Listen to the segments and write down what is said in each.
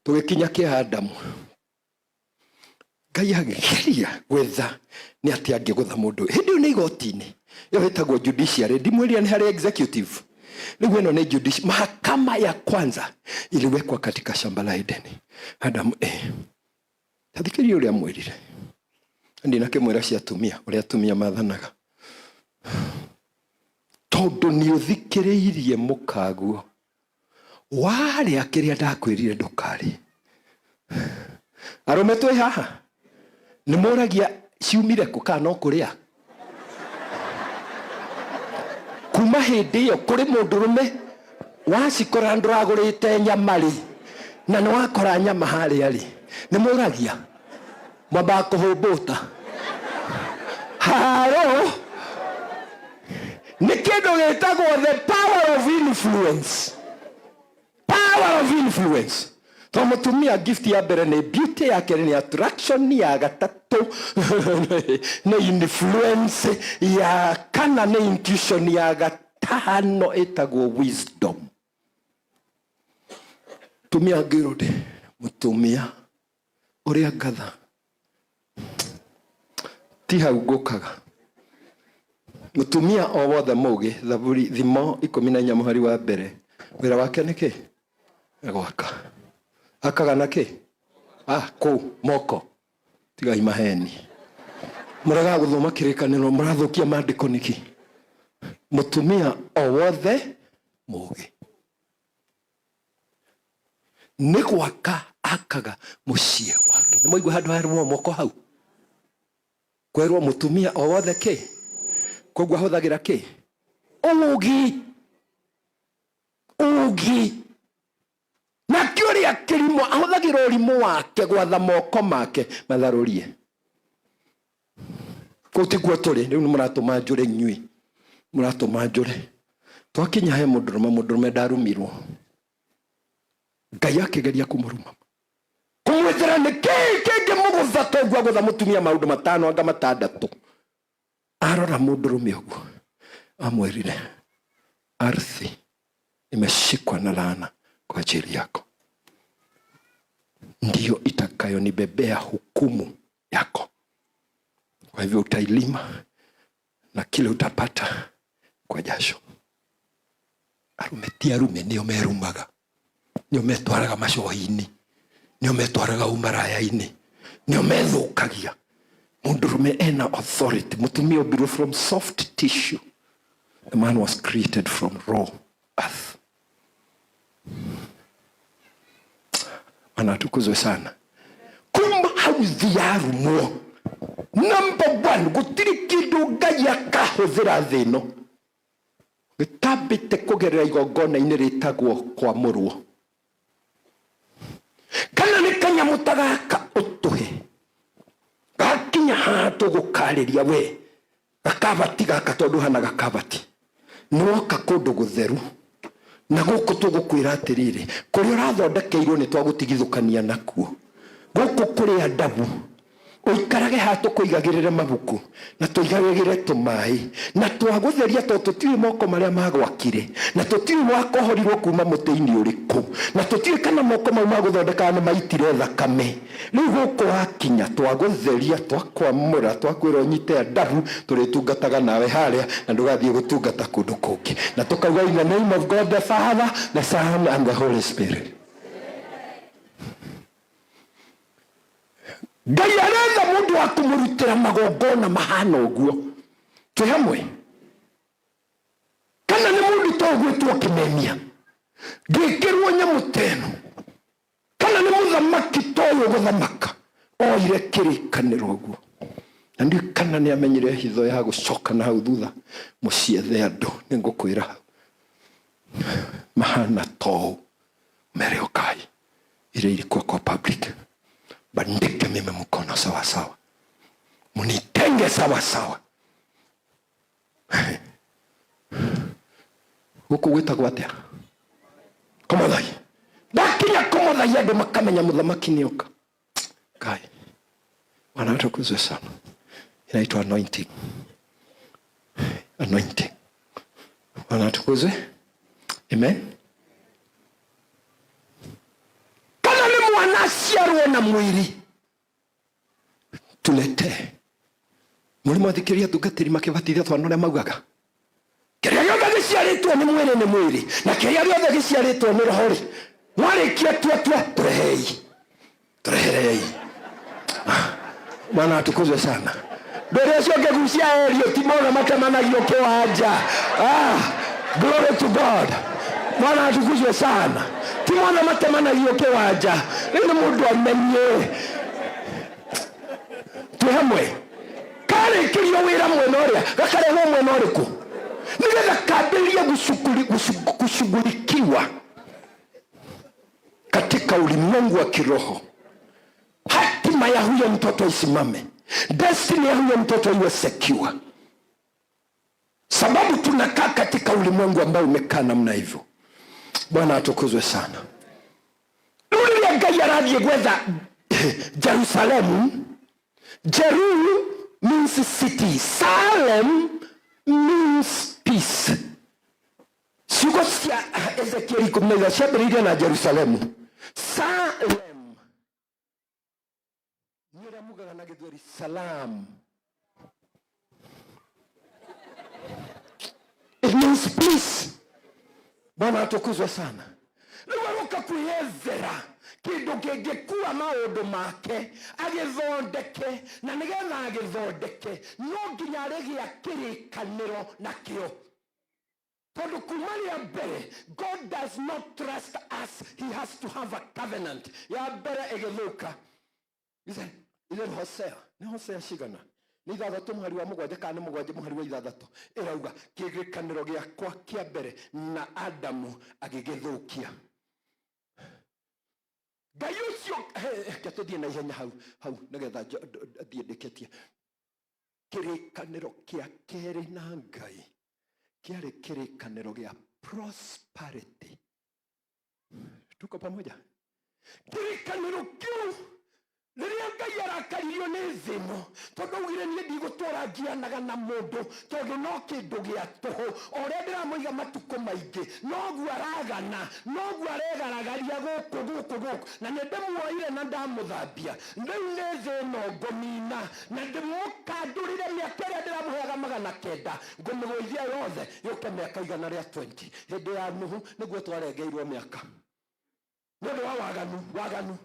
Tũgĩkinya kĩa Adamu, Ngai agĩgeria gwetha nĩ atĩa angĩgũtha mũndũ ũyũ. Hĩndĩ ĩyo nĩ igoti-inĩ, ĩyo ĩtagwo judiciary. Ndimwĩrire nĩ harĩ executive, rĩu ĩno nĩ judiciary. Mahakama ya kwanza iliwekwa katika shamba la Edeni. Adamu tathikĩrĩria ũrĩa mwĩrire. Ndinakĩmwĩra cia atumia, ũrĩa atumia mathanaga, tondũ nĩ ũthikĩrĩirie mũkaguo warĩa kĩrĩa ndakwĩrire ndũkarĩe. Arũme twĩ haha nĩ mũragia ciumire kũ kana no kũrĩa? Kuma hĩndĩ ĩyo kũrĩ mũndũrũme wacikora ndũragũrĩte nyama rĩ, na nĩ wakora nyama harĩa rĩ, nĩ mũragia mwambaga kũhũmbũta haro. Nĩ kĩndũ gĩtagwo the power of influence, power of influence. To mũtumia gift ya mbere nĩ beauty, ya kerĩ nĩ attraction, ya gatatũ nĩ influence, ya kana nĩ intuition, ya gatano ĩtagwo wisdom. Tumia ngĩrũndĩ mũtumia ũrĩa ngatha ti hau ngũkaga. Mũtumia o wothe mũgĩ, Thaburi thimo 14 mũhari wa mbere, wĩra wake nĩ kĩ? Gwaka. Akaga na kĩ? Ah, kũ moko. Tigai maheni, mũregaga gũthoma kĩrĩkanĩro, mũrathũkia maandĩko nĩkĩ? Mũtumia o wothe mũgĩ nĩ gwaka akaga mũciĩ wake. Nĩ mwaigua handũ harũmwo moko hau kwerwo mũtumia o wothe kĩ, koguo ahũthagĩra kĩ? Ũũgĩ. Ũũgĩ. Nake ũrĩa kĩrimũ ahũthagĩra ũrimũ wake gwatha moko make matharũrie. Kũu tikuo tũrĩ rĩu. Nĩ mũratũma njũre, inyuĩ mũratũma njũre. Twakinya he mũndũrũme, mũndũrũme ndarumirwo. Ngai akĩgeria kũmũruma, kũmwĩthera nĩ kĩĩ kĩngĩmũgũtha toguo agũtha mũtumia maũndũ matano anga matandatũ. Arora mũndũrũme ũguo, amwĩrire, ardhi imeshikwa na laana kwa ajili yako, ndiyo itakayonibebea hukumu yako. Kwa hivyo utailima na kile utapata kwa jasho. Arume ti arume nĩo merumaga, nĩo metwaraga macohi-inĩ, nĩo metwaraga umaraya-inĩ, nĩo methũkagia. Mũndũrũme ena authority. Mũtumia ombirwo from soft tissue, the man was created from raw earth. Bwana atukuzwe sana. Kuma hau thi yarumwo, number one, gũtirĩ kĩndũ Ngai akahũthĩra thĩ ĩno gĩtambĩte kũgerera igongona-inĩ rĩtagwo kwamũrwo. Kana nĩ kanyamũ ta gaka ũtũhe gakinya haha tũgũkarĩria we gakabati gaka, tondũ hana gakabati nĩwoka kũndũ gũtheru na gũkũ tũgũkwĩra atĩrĩrĩ, kũrĩa ũrathondekeirwo nĩ twagũtigithũkania nakuo. Gũkũ kũrĩ adabu, ũikarage haha tũkũigagĩrĩre mabuku na tũigagĩrĩre tũmaĩ na twagũtheria, tondũ tũtiũĩ moko marĩa magwakire na tũtiũĩ wakohorirwo kuma mũtĩ-inĩ ũrĩkũ na tũtiũĩ kana moko mau magũthondekaga nĩ maitire thakame. Rĩu gũkũ wakinya, twagũtheria, twakwamũra, twakwĩra ũnyite adabu, tũrĩtungataga nawe harĩa na ndũgathiĩ gũtungata kũndũ kũngĩ. Na tũkauga in the name of God the Father, the Son and the Holy Spirit. Ngai aretha mũndũ wa kũmũrutĩra magongona mahana ũguo. Twĩ hamwe? Kana nĩ mũndũ to ũgwĩtwo kĩmemia ngĩkĩrwo nyamũ ta ĩno? Kana nĩ mũthamaki ta ũyũ ũgũthamaka oire kĩrĩkanĩro ũguo? Na ndiũĩ kana nĩ amenyire hitho ya gũcoka na hau thutha mũciethe andũ. Nĩ ngũkwĩra hau mahana tou mere ũkai ile ilikuwa kwa public, bandike mimi mkono sawa sawa, munitenge sawa sawa. Gũkũ gwĩtagwo atĩa? Kũmothai. Ndakinya kũmothai, andũ makamenya mũthamaki nĩoka. Ngai, Bwana atukuzwe sana. Inaitwa anointing, anointing. Bwana atukuzwe, amen. Kana nĩ Mwana aciarwo na mwĩrĩ tuletee. Mũrĩ mwathikĩria atungatĩri makĩbatithia twana ũrĩa maugaga kĩrĩa gĩothe gĩciarĩtwo nĩ mwĩrĩ nĩ mwĩrĩ, na kĩrĩa gĩothe gĩciarĩtwo nĩ roho rĩ, mwarĩkia tua tua, tũrehei, tũreherei. Bwana atukuzwe sana. Ndũrĩ ũcio ũngĩgucia erio ti mothe matemanagio kĩwanja. Ah, glory to God. Bwana atukuzwe sana. Ti mothe matemanagio kĩwanja. Rĩu nĩ mũndũ amenye twĩ hamwe. Karĩkĩrio wĩra mwena ũrĩa gakarehwo mwena ũrĩkũ nĩgetha kambĩrĩrie kushughulikiwa katika ulimwengu wa kiroho. Hatima ya huyo mtoto isimame, destiny ya huyo mtoto iwe secure, sababu tunakaa katika ulimwengu ambao umekaa namna hivyo. Bwana atukuzwe sana. Rĩu rĩrĩa Ngai arathiĩ gwetha Jerusalemu, Jeru means city, Salem means peace. Ciugo cia Ezekieli 13 ciambĩrĩirie na Jerusalemu. Salem nĩ ũrĩa mugaga na Gĩthweri salam. It means peace. Bwana atukuzwe sana. Rĩu aroka kwĩyethera kĩndũ kĩngĩkua maũndũ make agĩthondeke, na nĩgetha agĩthondeke no nginya arĩgĩa kĩrĩkanĩro nakĩo, tondũ kuma rĩa mbere God does not trust us, he has to have a covenant. Ya mbere ĩgĩthũka. Ithe Hosea, nĩ Hosea cigana? Nĩ 6 mũhari wa 7 kana nĩ 7 mũhari wa 6 ĩrauga kĩrĩkanĩro gĩakwa kĩa mbere na Adamu agĩgĩthũkia. Ngai ũcio, reke tũthiĩ na ihenya hau hau nĩgetha thiĩ ndĩkĩtie. Kĩrĩkanĩro kĩa kerĩ na Ngai kĩarĩ kĩrĩkanĩro gĩa prosperity. Tuko pamoja? Kĩrĩkanĩro kĩu rĩrĩa Ngai arakaririo nĩ thĩ ĩno, tondũ augire niĩ ndigũtũra ngianaga na mũndũ, tondũ no kĩndũ gĩa tũhũ, o ũrĩa ndĩramũiga matukũ maingĩ noguo aragana, noguo aregaragaria gũkũ gũkũ gũkũ, na nĩ ndĩmuoire na ndamũthambia. Rĩu nĩ thĩ ĩno ngũmina na ndĩmũkandũrĩre mĩaka ĩrĩa ndĩramũheaga 900, ngũmĩgũithia yothe yũke mĩaka 120. Hĩndĩ ya Nuhu nĩguo twarengeirwo mĩaka nĩ ũndũ wa waganu, waganu,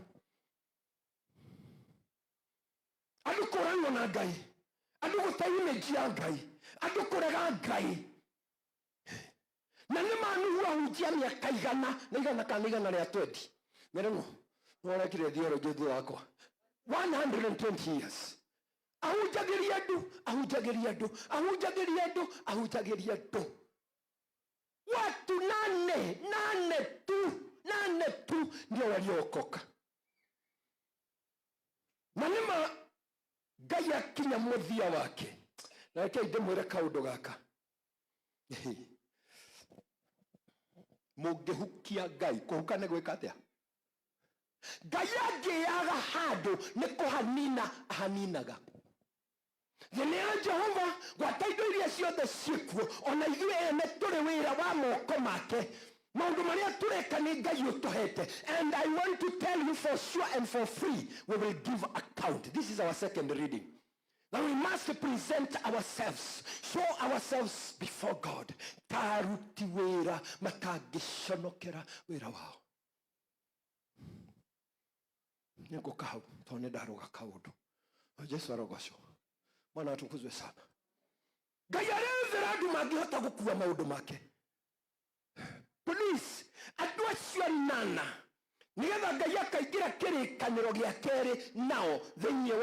andũ kũranwo na Ngai, andũ gũte image ya Ngai, andũ kũrega Ngai. Na nĩ ma Nuhu ahunjia mĩaka 100 kana 120. Mĩrĩmo nĩwarekire theology thutha wakwa. 120 years ahunjagĩria andũ, ahunjagĩria andũ, ahunjagĩria andũ, ahunjagĩria andũ. Watu nane, nane tu, nane tu ndio waliookoka. Na nĩma Ngai akinya mũthia wake. Na reke ndĩmwĩre kaũndũ gaka, mũngĩhukia Ngai, kũhuka nĩ gwĩka atĩa? Ngai angĩaga handũ nĩ kũhanina ahaninaga. Thĩ nĩ ya Jehova, gwata indo iria ciothe ciĩkuo, ona ithuĩ ene tũrĩ wĩra wa moko make. Maũndũ marĩa tũreka nĩ Ngai ũtũhete. And I want to tell you for sure and for free, we will give account. This is our second reading. That we must present ourselves, show ourselves before God ta aruti wĩra matangĩconokera wĩra wao. Nĩngũka hau tondũ nĩ ndarũga kaũndũ. Jesu arogocwo. Bwana atukuzwe sana. Ngai arethera andũ mangĩhota gũkua maũndũ make. Please, andũ acio 8 nĩgetha Ngai akaingĩra kĩrĩkanĩro gĩa kerĩ nao thĩinĩ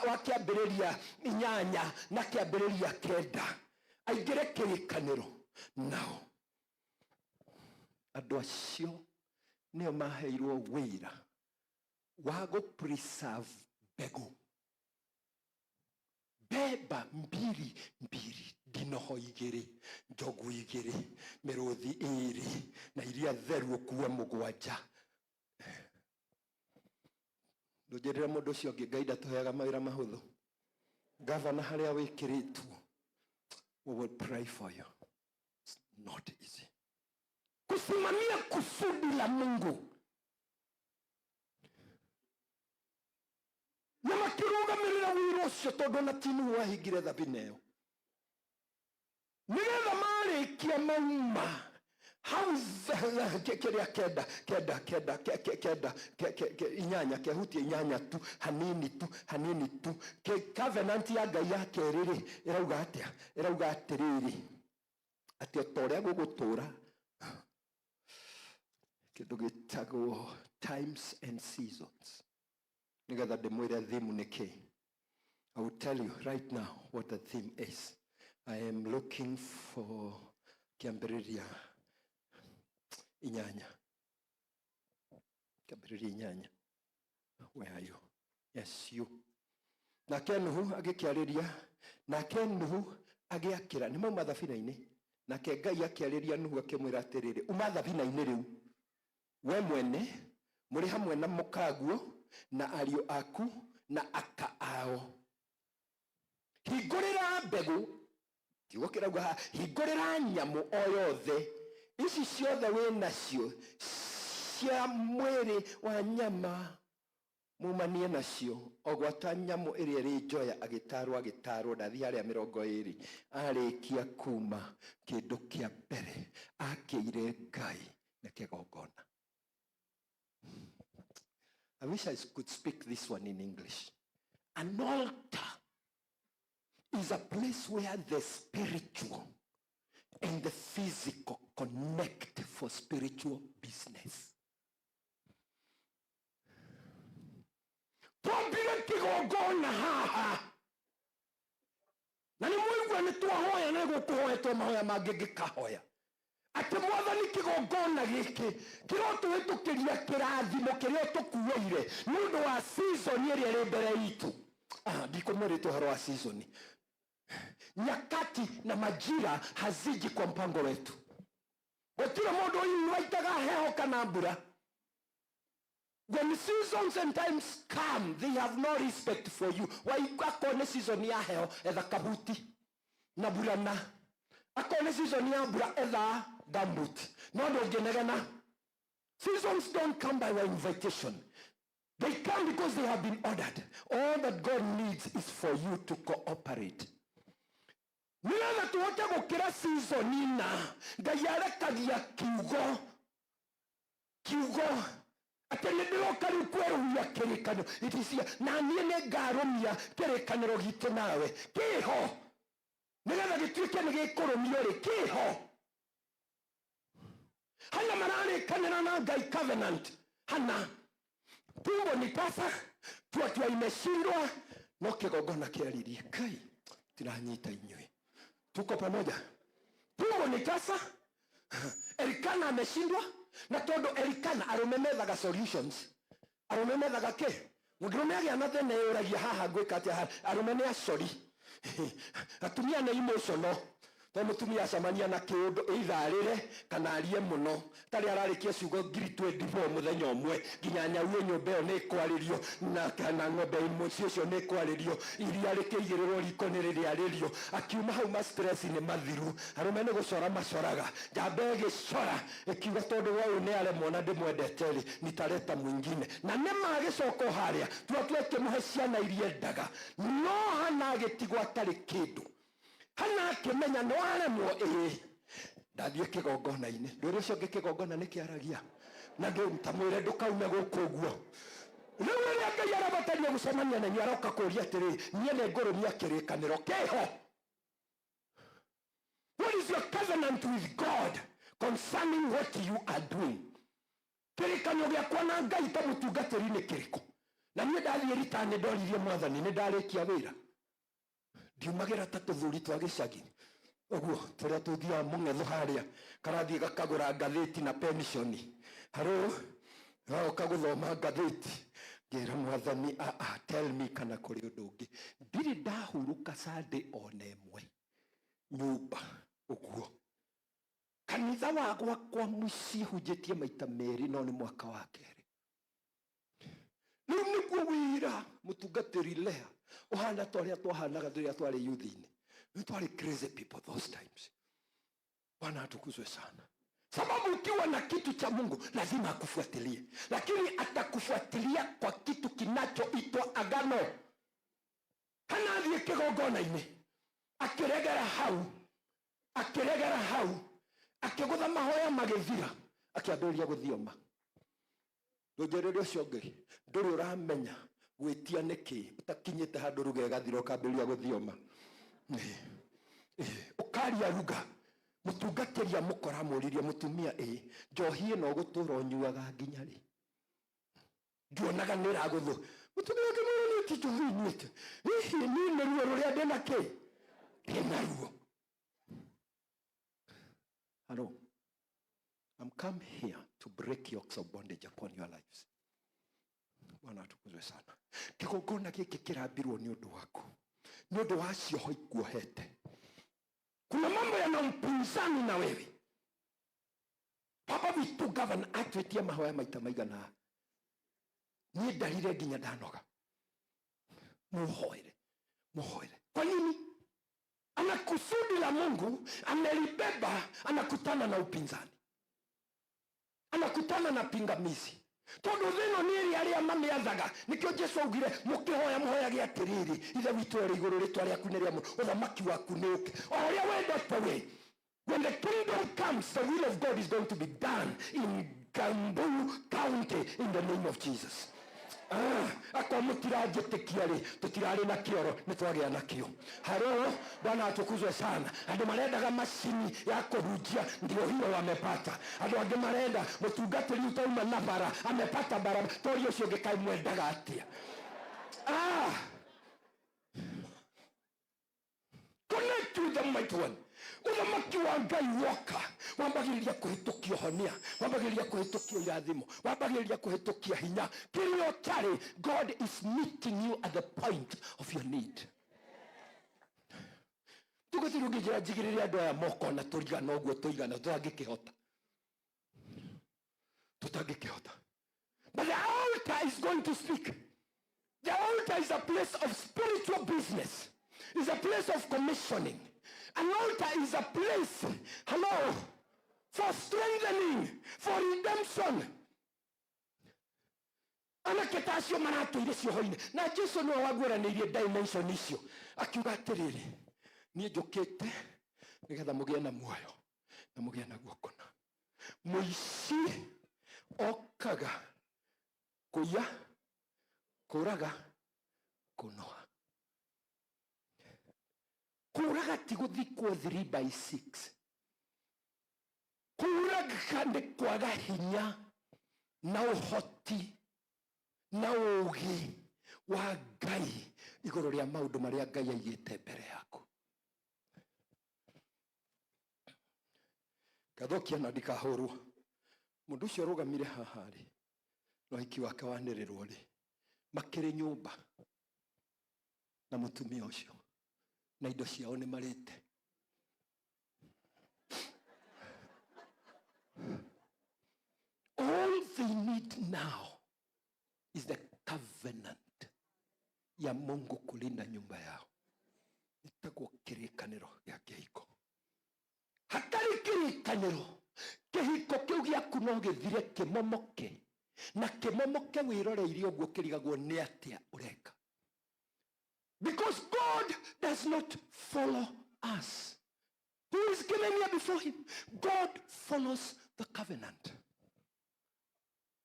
wa kĩambĩrĩria 8 na kĩambĩrĩria 9, aingĩre kĩrĩkanĩro nao. Andũ acio nĩo maheirwo wĩra wa gũ preserve mbegũ. Beba mbiri mbiri, ndinoho 2, njogu 2, mĩrũthi 2, na iria theru ũkue 7. Ndũnjĩrĩre mũndũ ũcio ũngĩ, Ngai ndatũheaga mawĩra mahũthũ. Gavana harĩa wĩkĩrĩtwo, we will pray for you. It's not easy. Kusimamia kusudi la Mungu. Akĩrũgamĩrĩra wĩra ũcio tondũ ona ti Nuhu wahingire thabina ĩyo. Nĩgetha marĩkia mauma hau kĩrĩa kenda kenda kenda kenda inyanya kehutia inyanya tu hanini tu hanini tu. Covenant ya Ngai ya kerĩ rĩ, ĩrauga atĩa? Ĩrauga atĩrĩrĩ, atĩ o ta ũrĩa gũgũtũra kĩndũ gĩtagwo times and seasons. Nĩgetha ndĩmwĩre theme nĩ kĩ. I will tell you right now what the theme is. I am looking for kĩambĩrĩria inyanya. Kĩambĩrĩria inyanya. Where are you? Yes, you. Nake Nuhu agĩkĩarĩria, nake Nuhu agĩakĩra, nĩ mauma thabina-inĩ. Nake Ngai akĩarĩria Nuhu akĩmwĩra atĩrĩrĩ, uma thabina-inĩ rĩu. We mwene, mũrĩ hamwe na mũkaguo, na ariũ aku, na aka ao. Hingũrĩra mbegũ, kiugo kĩrauga haha, hingũrĩra nyamũ o yothe, ici ciothe wĩ nacio, cia mwĩrĩ wa nyama, mumanie nacio, o gwata nyamũ ĩrĩa ĩrĩ njoya, agĩtarwo, agĩtarwo, ndathiĩ harĩa mĩrongo ĩrĩ, arĩkia kuma kĩndũ kĩa mbere, akĩire Ngai na kĩgongona. I wish I could speak this one in English. An altar is a place where the spiritual and the physical connect for spiritual business. Twambire kĩgongona haha. Na nĩ mwaigua nĩ twahoya na gũkũhoetwo mahoya mangĩ ngĩkahoya. Atĩ mwathani kĩgongona gĩkĩ kĩrotũhĩtũkĩria kĩrathimo kĩrĩa ũtũkuĩire nĩ ũndũ wa season ĩrĩa ĩrĩ mbere itũ. Ndikũmwĩrĩte ũhoro wa season. Nyakati na majira haziji kwa mpango wetu. Gũtirĩ mũndũ ũinvaitaga heho kana mbura. When seasons and times come, they have no respect for you. Waigua akorwo nĩ season ya heho, etha kabuti na burana. Akorwo nĩ season ya mbura, etha gumboot. No ndũngĩnegena. Seasons don't come by your invitation. They come because they have been ordered. All that God needs is for you to cooperate. Nĩgetha tũhote gũkĩra season ina, Ngai arekagia kiugo. Kiugo. Atĩ nĩ ndĩroka rĩu kwerũhia kĩrĩkanĩro. It is here. Na niĩ nĩ ngarũmia kĩrĩkanĩro gitũ nawe. Kĩho. Nĩgetha gĩtuĩke nĩ gĩkũrũmio rĩ, kĩho. Hana mararĩkanĩra na Ngai covenant. Hana. Tumbo ni tasa, tuatua imeshindwa, no kĩgongona kĩaririe. Kai, tiranyita inyuĩ. Tuko pamoja. Tumbo ni tasa. Elikana ameshindwa, na tondũ Elikana arũme methaga solutions. Arũme methaga kĩ? Mũndũrũme agĩa na thĩna eyũragia haha ngwĩka atĩa haha. Arũme nĩ acori. Atumia nĩ emotional. Tondũ mũtumia acemania na kĩũndũ either arĩre kana arie mũno. Tarĩ ararĩkia ciugo ngiri 24 mũthenya ũmwe, nginya nyau nyũmba ĩyo nĩ ĩkwarĩrio, na kana ng'ombe mũciĩ ũcio nĩ ĩkwarĩrio, iria rĩkĩigĩrĩrwo riko nĩ rĩrĩarĩrio. Akiuma hau ma stress nĩ mathiru. Arũme nĩ gũcora macoraga. Njamba ĩgĩcora, ĩkiuga tondũ ũyũ nĩ aremwo na ndĩmwendete rĩ, nitaleta mwingine. Na nĩ magĩcoka o harĩa, tuatua ĩkĩmũhe ciana iria endaga. No Hana agĩtigwo atarĩ kĩndũ. Hana akĩmenya no aremwo ĩĩ. Ndathiĩ kĩgongona-inĩ. Ndwĩre ũcio ũngĩ kĩgongona nĩ kĩaragia. Na tamwĩre ndũkaume gũkũ ũguo. Rĩu rĩrĩa Ngai arabataria gũcemania na inyuĩ aroka kũũria atĩrĩ, niĩ nĩ ngũrũmia kĩrĩkanĩro kĩho. What is your covenant with God concerning what you are doing? Kĩrĩkanĩro gĩakwa na Ngai ta mũtungatĩri nĩ kĩrĩkũ? Na niĩ ndathiĩ rita nĩ ndoririe mwathani nĩ ndarĩkia wĩra. Ndiumagĩra ta tũthuri twa gĩcagi. Ũguo tũrĩa tũthiaga mũng'etho harĩa karathiĩ gakagũra ngathĩti na pensioni. Haro gagoka gũthoma ngathĩti. Ngĩra mwathani, tell me kana kũrĩ ũndũ ũngĩ. Ndirĩ ndahurũka Sunday ona ĩmwe nyũmba ũguo. Kanitha wa gwakwa mũciĩ hunjĩtie maita merĩ no nĩ mwaka wa kerĩ. Rĩu nĩguo wĩra mũtungatĩri Lea ũhana ta ũrĩa twahanaga rĩrĩa twarĩ youth-inĩ. Nĩ twarĩ crazy people those times. Bwana atukuzwe sana. Sababu ukiwa na kitu cha Mungu lazima akufuatilie, lakini atakufuatilia kwa kitu kinachoitwa agano. Hana athiĩ kĩgongona-inĩ, akĩregera hau, akĩregera hau, akĩgũtha mahoya magĩthira, akĩambĩrĩria gũthioma. Ndũnjĩrĩre ũcio ũngĩ, ndũrĩ ũramenya gwĩtia nĩkĩ, ũtakinyĩte handũ ruga ĩgathira ũkambĩrĩria gũthioma. Ũkaria ruga. Mũtungatĩri amũkora amũririe, mũtumia ĩ, njohi ĩno ũgũtũra ũnyuaga nginya rĩ? Nduonaga nĩ ĩragũthũ. Mũtumia akĩmwĩra, niĩ ti njohi nyuĩte, hihi niĩ nĩ ruo rũrĩa ndĩna kĩ ndĩna ruo. Hello. I'm come here to break yokes of bondage upon your lives. Bwana atukuzwe sana. Kĩgongona gĩkĩ kĩrambirwo nĩ ũndũ waku, nĩ ũndũ wa cioho ikuohete. Kuna mambo yana mpinzani na wewe. Baba witũ gavana atwĩtie mahoya maita maigana, niĩ ndarire nginya ndanoga. Muhoere, muhoere. Kwa nini? Ana kusudi la Mungu amelibeba, anakutana na upinzani, anakutana na pingamizi, tondu thĩ ĩno nĩ ĩrĩ arĩa mamĩathaga. Nĩkĩo Jesu augire, mũkĩhoya mũhoyage atĩrĩrĩ, Ithe witũ ũrĩ igũrũ, rĩtwa rĩaku nĩ rĩamũrwo, ũthamaki waku nĩ ũke, o ũrĩa wendete we. When the kingdom comes, the will of God is going to be done in Kiambu County in the name of Jesus. Ah, akorwo mũtiranjĩtĩkia rĩ, tũtirarĩ na kĩoro, nĩ twagĩa nakĩo. Haro, Bwana atukuzwe sana. Andũ marendaga macini ya kũhunjia, ndio hiyo wamepata. Andũ angĩ marenda mũtungatĩri utauma na bara, amepata barabara. Tori ũcio ũngĩ kaĩ mwendaga atĩa? Ah, connect with the Mighty One. Ũthamaki wa Ngai woka, wambagĩrĩria kũhĩtũkia ũhonia, wambagĩrĩria kũhĩtũkia irathimo, wambagĩrĩria kũhĩtũkia hinya. Kĩrĩa ũtarĩ, God is meeting you at the point of your need. Tũgũthiĩ ũngĩnjĩra njigĩrĩre andũ aya moko na tũrigana ũguo tũigana, tũtangĩkĩhota, tũtangĩkĩhota. But the altar is going to speak. The altar is a place of spiritual business, is a place of commissioning. An altar is a place, hello, for strengthening, for redemption. Anake ta acio maratũire cioho-inĩ, na Jesu nĩwe waguũranĩirie dimension icio, akiuga atĩrĩrĩ, niĩ njũkĩte nĩgetha mũgĩe na muoyo na mũgĩe naguo kũna. Mũici okaga kũiya, kũraga, kũnoa. Kũraga ti gũthikwo 3 by 6. Kũraga nĩ kwaga hinya na ũhoti na ũũgĩ wa Ngai igũrũ rĩa maũndũ marĩa Ngai aigĩte mbere yaku. Ngathũkia na ndikahũrwo. Mũndũ ũcio ũrũgamire haha rĩ, na ũhiki wake wanĩrĩrwo rĩ, makĩrĩ nyũmba na mũtumia ũcio na indo ciao nĩ marĩte. All they need now is the covenant ya Mungu kulinda nyumba yao. Ĩtagwo kĩrĩkanĩro gĩa kĩhiko. Hatarĩ kĩrĩkanĩro, kĩhiko kĩu gĩaku no gĩthire, kĩmomoke, na kĩmomoke wĩroreire ũguo kĩrigagwo nĩ atĩa ũreka. Because God does not follow us. Who is given here before him? God follows the covenant.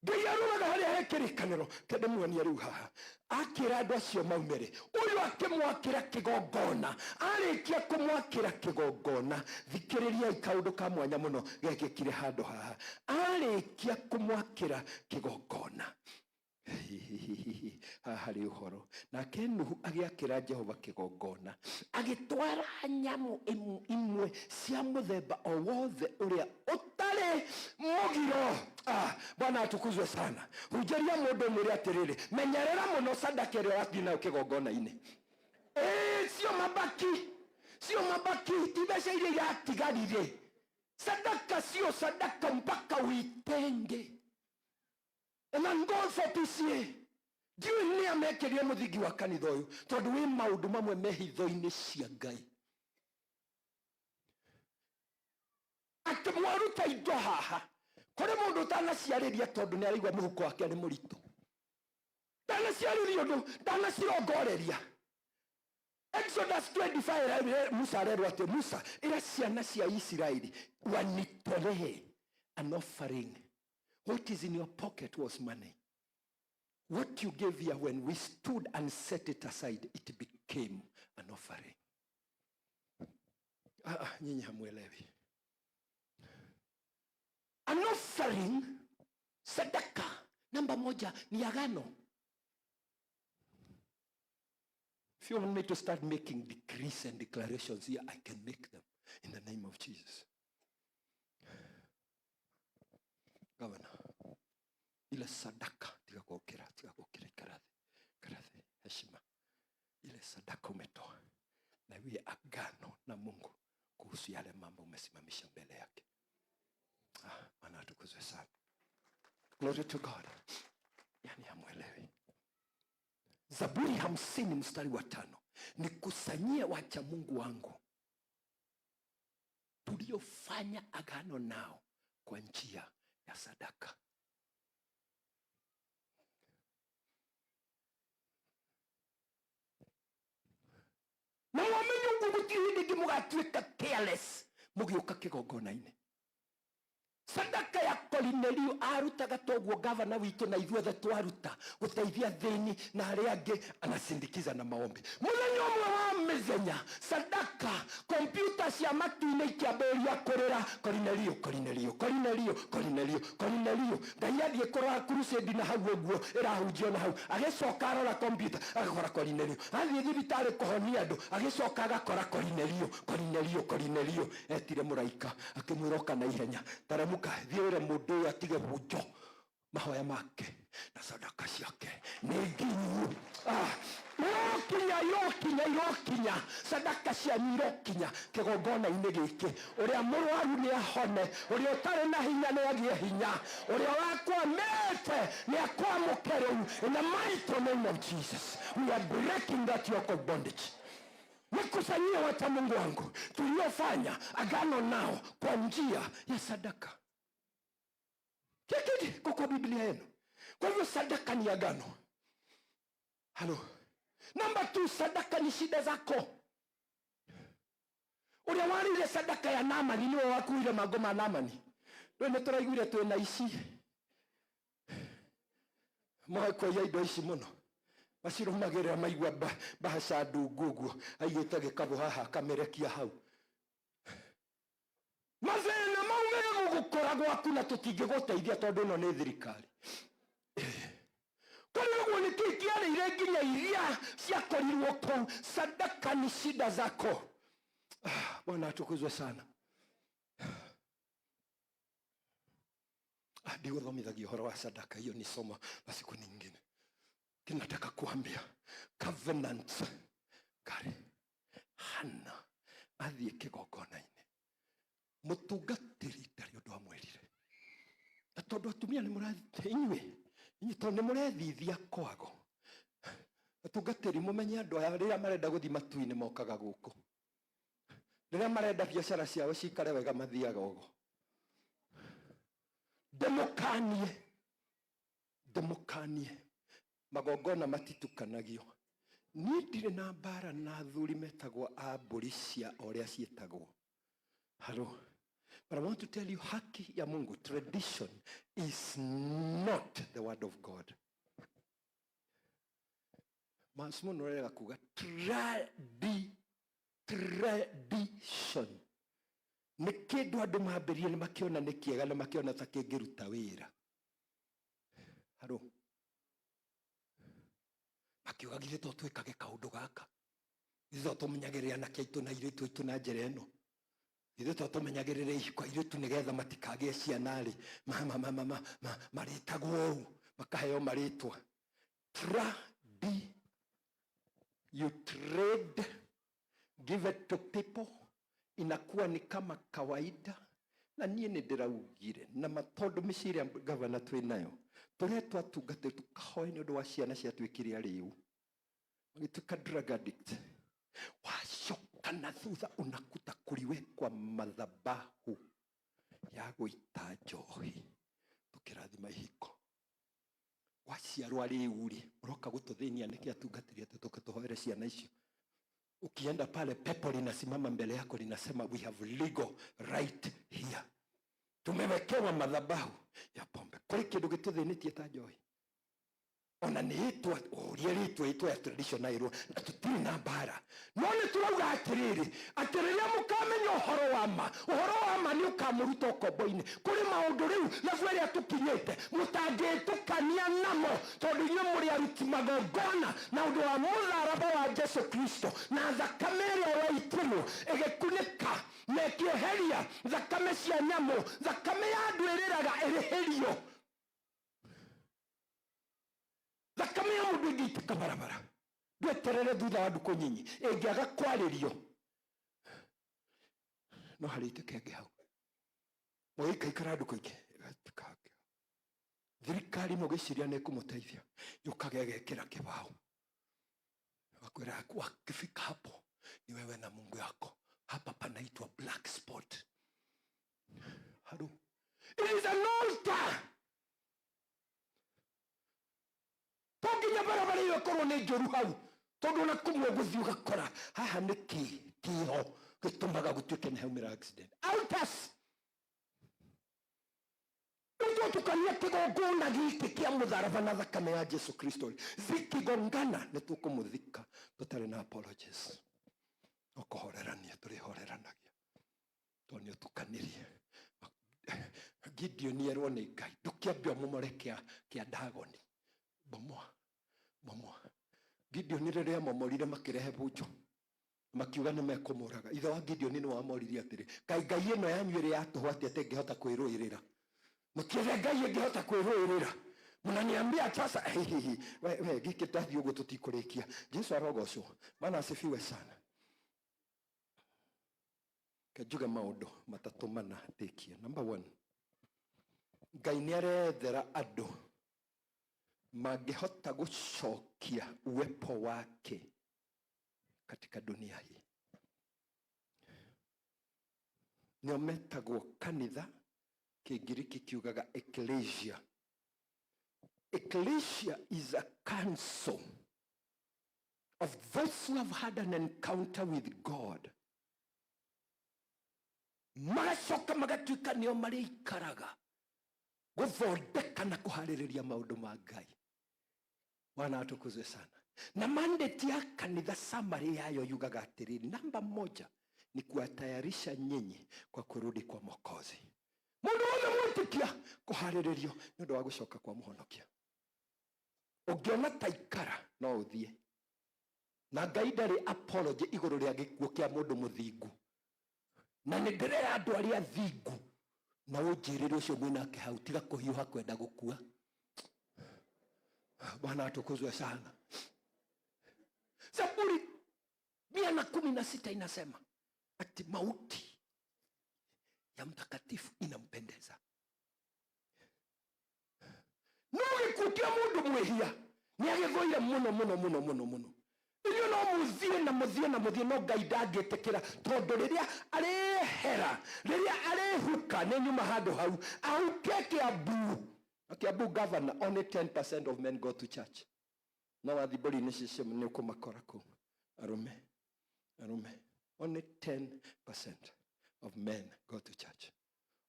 Ngai aroraga harĩa he kĩrĩkanĩro. Kende muonie rĩu haha akĩra andũ acio maumere, ũyũ akĩmwakĩra kĩgongona. Arĩkia kũmwakĩra kĩgongona, thikĩrĩriai kaũndũ ka mwanya mũno gekĩkire handũ haha. Arĩkia kũmwakĩra kĩgongona, haha harĩ ũhoro, nake Nuhu agĩakĩra Jehova kĩgongona, agĩtwara nyamũ imwe cia mũthemba o wothe ũrĩa ũtarĩ mũgiro. Ah, Bwana atukuzwe sana. Hunjĩria mũndũ mwĩre atĩrĩrĩ, menyerera mũno sadaka ĩrĩa ũrathiĩ nayo kĩgongona-inĩ. Ĩĩ, sio mabaki, sio mabaki, ti mbeca iria iratigarire. Sadaka sio sadaka mpaka uitenge. And I'm going for PCA. Ndiũĩ nĩ amekĩrire mũthingi wa kanitha ũyũ, tondũ wĩ maũndũ mamwe me hitho-inĩ cia Ngai. Atĩ mwaruta indo haha, kũrĩ mũndũ ũtanaciarĩria tondũ nĩ araigua mũhuko wake nĩ mũritũ. Ndanaciarĩria ũndũ, ndanacirongoreria. Exodus 25, Musa arerwo atĩ, Musa, ĩra ciana cia Isiraeli wanitolee an offering. What is in your pocket was money. What you gave here when we stood and set it aside, it became an offering. Ah, ah, nyinyi hamuelewi. An offering, sadaka namba moja ni agano. If you want me to start making decrees and declarations here, I can make them in the name of Jesus. Governor, ile sadaka tiga gũkĩra, tiga gũkĩra, ikara thĩ, ikara thĩ, heshima. Ile sadaka umetoa na iwe agano na Mungu kuhusu yale mambo umesimamisha mbele yake. Ah, Bwana atukuzwe sana. Glory to God. Yani hamwelewi. Zaburi 50 mstari wa 5, nikusanyie wacha Mungu wangu tuliofanya agano nao kwa njia ya sadaka. Na mwamenye ũguo gũtirĩ hĩndĩ ĩngĩ mũgatuĩka careless mũgĩũka kĩgongona-inĩ. Sadaka ya Korinelio arutaga toguo gavana witũ na ithuothe twaruta gũteithia thĩni na arĩa angĩ, anasindikiza na maombi. Mũthenya ũmwe wa mĩthenya sadaka kompyuta cia matu-inĩ ikĩambĩrĩria kũrĩra, Korinelio, Korinelio, Korinelio, Korinelio, Korinelio. Ngai athiĩ kũrora crusade na hau ũguo ĩrahunjio na hau, agĩcoka arora kompyuta agakora Korinelio. Athiĩ thibitarĩ kũhonia andũ agĩcoka agakora Korinelio, Korinelio, Korinelio. Etire mũraika akĩmwĩra ũka na ihenya, taramuka thiĩ wĩre mũndũ ũyũ atige bunjo mahoya make na sadaka ciake nĩ nginyu. Irokinya, irokinya, irokinya, sadaka cianyu irokinya kĩgongona-inĩ gĩkĩ. Ũrĩa mũrwaru nĩ ahone, ũrĩa ũtarĩ na hinya nĩ agĩe hinya, ũrĩa wakwamĩte nĩ akwamũke rĩu. In the mighty name of Jesus, we are breaking that yoke of bondage. Nikusanyie wacha Mungu wangu tuliofanya agano nao kwa njia ya sadaka. Kikiti kwa Biblia yenu. Kwa hivyo sadaka ni agano. Halo. Namba 2, sadaka ni shida zako. Uria warire sadaka ya Naamani niwe wakuire mangoma Naamani. Rĩu nĩ tũraiguire twĩna ici. Mũgakoya indo ici mũno. Macirũmagĩrĩra maigua mbahaca ndungu ũguo, aigĩte gĩkabũ haha akamĩrekia hau. Mathĩna mau megũgũkora gwaku na tũtingĩgũteithia tondũ ĩno nĩ thirikari. Kũrĩ ũguo nĩ kĩĩ kĩarĩire nginya iria ciakorirwo kũu. Sadaka ni shida zako. Bwana atukuzwe sana. Ndigũthomithagia ũhoro wa sadaka, hiyo ni somo la siku nyingine. Kinataka kuambia covenant kare Hana athiĩ kĩgongona-inĩ, mũtungatĩri ndarĩ ũndũ amwĩrire. Na tondũ atumia nĩ mũrathiĩ, inyuĩ, inyuĩ tondũ nĩ mũrethithia kwago. Atungatĩri mũmenye andũ aya rĩrĩa marenda gũthiĩ matu-inĩ mokaga gũkũ. Rĩrĩa marenda biacara ciao cikare wega mathiaga ũguo. Ndĩmũkanie, ndĩmũkanie, magongona matitukanagio. Niĩ ndirĩ na mbara na athuri metagwo a mbũri cia ũrĩa ciĩtagwo. Hello. But I want to tell you, haki ya Mungu, tradition is not the word of God. Masomo nĩrega kuga tradition. Nĩ kĩndũ andũ mambĩrĩrie nĩ makĩona nĩ kĩega na makĩona ta kĩngĩruta wĩra. Hello. Makiuga githĩ to twĩkage kaũndũ gaka, githĩ to tũmenyagĩrĩre anake aitũ na airĩtu aitũ na njĩra ĩno, githĩ to tũmenyagĩrĩre ihiko airĩtu nĩgetha matikagĩe ciana rĩ, marĩtagwo ũũ, makaheo marĩtwa. You trade, give it to people, inakuwa ni kama kawaida. Na niĩ nĩ ndĩraugire na tondũ mĩciĩ ĩrĩa gavana twĩ nayo tũretwo atungatĩri tũkahoe nĩ ũndũ wa ciana ciatuĩkire arĩu, magĩtuĩka drug addict. Wacoka na thutha unakuta kuliwekwa madhabahu ya gũita njohi tũkĩrathima ihiko. Waciarwo arĩu rĩ, ũroka gũtũthĩnia nĩkĩ atungatĩri atĩ tũke tũhoere ciana icio. Ukienda pale pepo linasimama mbele yako linasema, "We have legal right here, tumewekewa madhabahu ya pombe." Kuri kindu gituthinitie ta njohi? Ona nä ĩtwa ũria rĩtwa ĩtwa ya traditional ĩrwo na tũtirĩ na mbara, no nĩ tũrauga atĩrĩrĩ, atĩ rĩrĩa mũkamenya ũhoro wa ma, ũhoro wa ma nĩ ũkamũruta ũkombo-inĩ. Kũrĩ maũndũ rĩu level ĩrĩa tũkinyĩte mũtangĩtũkania namo, tondũ inyuĩ mũrĩ aruti magongona na ũndũ wa mũtharaba wa Jesu Kristo na thakame ĩrĩa waitirwo ĩgĩkunĩka na ĩkĩeheria thakame cia nyamũ. Thakame ya andũ ĩrĩraga ĩrĩhĩrio. Thakame ya mũndũ ĩngĩitĩka barabara, ndweterere thutha wa ndukũ nyinyi, ĩngĩaga kwarĩrio no harĩ itĩka ĩngĩ hau mũgĩikaikara ndukũ ingĩ ĩgatĩka hangĩ. Thirikari mũgĩciria nĩ ĩkũmũteithia, yũkaga ĩgekĩra kĩbaũ wakwĩra, "Wakifika hapo ni wewe na Mungu yako, hapa panaitwa black spot." Haru, it is an altar. To nginya barabara ĩyo ĩkorwo nĩ njũru hau, tondũ ona kũmwe gũthiĩ ũgakora haha nĩ kĩ kĩho gĩtũmaga gũtuĩke nĩ haumĩra accident. Altars. Rĩu twatukania kĩgongona gĩkĩ kĩa mũtharaba na thakame ya Jesu Kristo, zikigongana, nĩ tũkũmũthika tũtarĩ na apologies, no kũhorerania tũrĩhoreranagia, tondũ nĩ ũtukanirie. Gideon erwo nĩ Ngai, "Ndũkĩambe ũmomore kĩa Dagoni, bomoa, bomoa." Gideon rĩrĩa momorire, makĩrehe bunjo, makiuga nĩ mekũmũraga. Ithe wa Gideon nĩ wamoririe atĩrĩ, "Kaĩ ngai ĩno yanyu ĩrĩ ya tũhũ atĩ ĩngĩhota kwĩrũĩrĩra? Mũtiethe ngai ĩngĩhota kwĩrũĩrĩra, mnaniambia sasa." Hihihi, we gĩkĩ ndathiĩ ũguo tũtikũrĩkia. Jesu arogocwo. Bwana asifiwe sana. Kenjuge maũndũ matatũ mana ndĩkie. Number one, Ngai nĩ arethera andũ mangĩhota gũcokia uwepo wake katika dunia hii. Nĩo metagwo kanitha, Kĩngiriki kiugaga ecclesia. Ecclesia is a council of those who have had an encounter with God, magacoka magatuĩka nĩo marĩikaraga gũthondeka na kũharĩrĩria maũndũ ma Ngai. Bwana atukuzwe sana. Na mandate ya kanitha, summary yayo yugaga atĩrĩrĩ, namba moja ni kuwatayarisha nyinyi kwa kurudi kwa Mwokozi. Mũndũ wothe mwĩtĩkia kũharĩrĩrio nĩ ũndũ wa gũcoka kwa Mũhonokia. Ũngĩona ta ikara no ũthiĩ na Ngai ndarĩ apology igũrũ rĩa gĩkuũ kĩa mũndũ mũthingu, na nĩ ndĩrera andũ arĩa thingu, na ũnjĩrĩre ũcio mwĩnake hau, tiga kũhiũha kwenda gũkua. Bwana atukuzwe sana. Zaburi 116 inasema ati mauti ya mtakatifu inampendeza. No gĩkuũ kĩa mũndũ mwĩhia nĩ agĩthũire mũno mũno mũno mũno mũno. Inyuĩ no mũthiĩ na mũthiĩ na mũthiĩ, no Ngai ndangĩtĩkĩra, tondũ rĩrĩa arĩhera, rĩrĩa arĩhuka nĩ nyuma handũ hau ahuke Kĩambu. Na Kĩambu governor, only 10% of men go to church. No wathi mbũri-inĩ cicio nĩ ũkũmakora kũu arũme arũme. Only 10% of men go to church.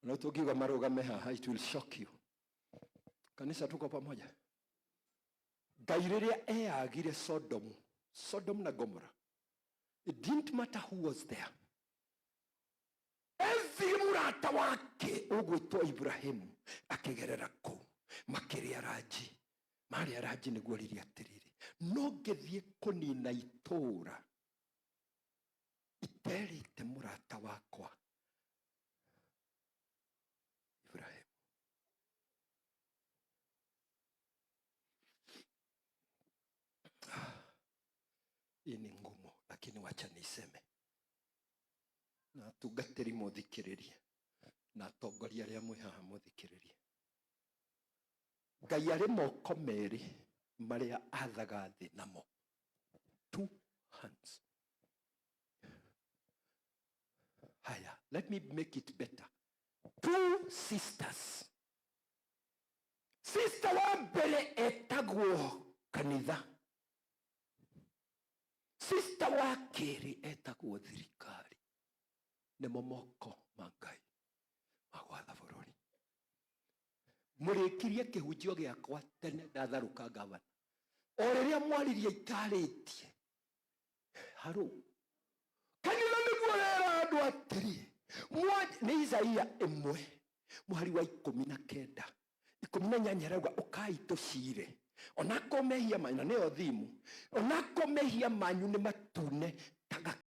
Na tũngiuga marũgame haha, it will shock you. Kanisa, tuko pamoja? Ngai rĩrĩa eyagire Sodom, Sodom na Gomora, it didn't matter who was there. Ethire mũrata wake ũgwĩtwo Ibrahimu, akĩgerera kũu, makĩrĩa ranji. Marĩa ranji, nĩguo ririe atĩrĩrĩ, "No ngĩthiĩ kũnina itũũra iterĩte mũrata wakwa Ibrahimu?" Hii ni ngumu, lakini wacha niseme, na atungatĩri mũthikĩrĩrie, na atongoria arĩa mwĩ haha mũthikĩrĩrie. Ngai arĩ moko merĩ marĩa athaga thĩ namo, two hands. Haya, let me make it better, two sisters. Sister wa mbere etagwo kanitha. Sister wa kerĩ etagwo thirikari, nĩmo moko ma Ngai magwatha bũrũri. Mũrĩkirie kĩhunjio gĩakwa tene ndatharũka gavana, o rĩrĩa mwaririe itarĩtie harũ kanitha nĩguo wera andũ atĩrĩ. Nĩ Isaia 1 mũhari wa 19 18 arauga, ũkai tũcire onako mehia manyu, na nĩyo thimu, onako mehia manyu nĩ matune ta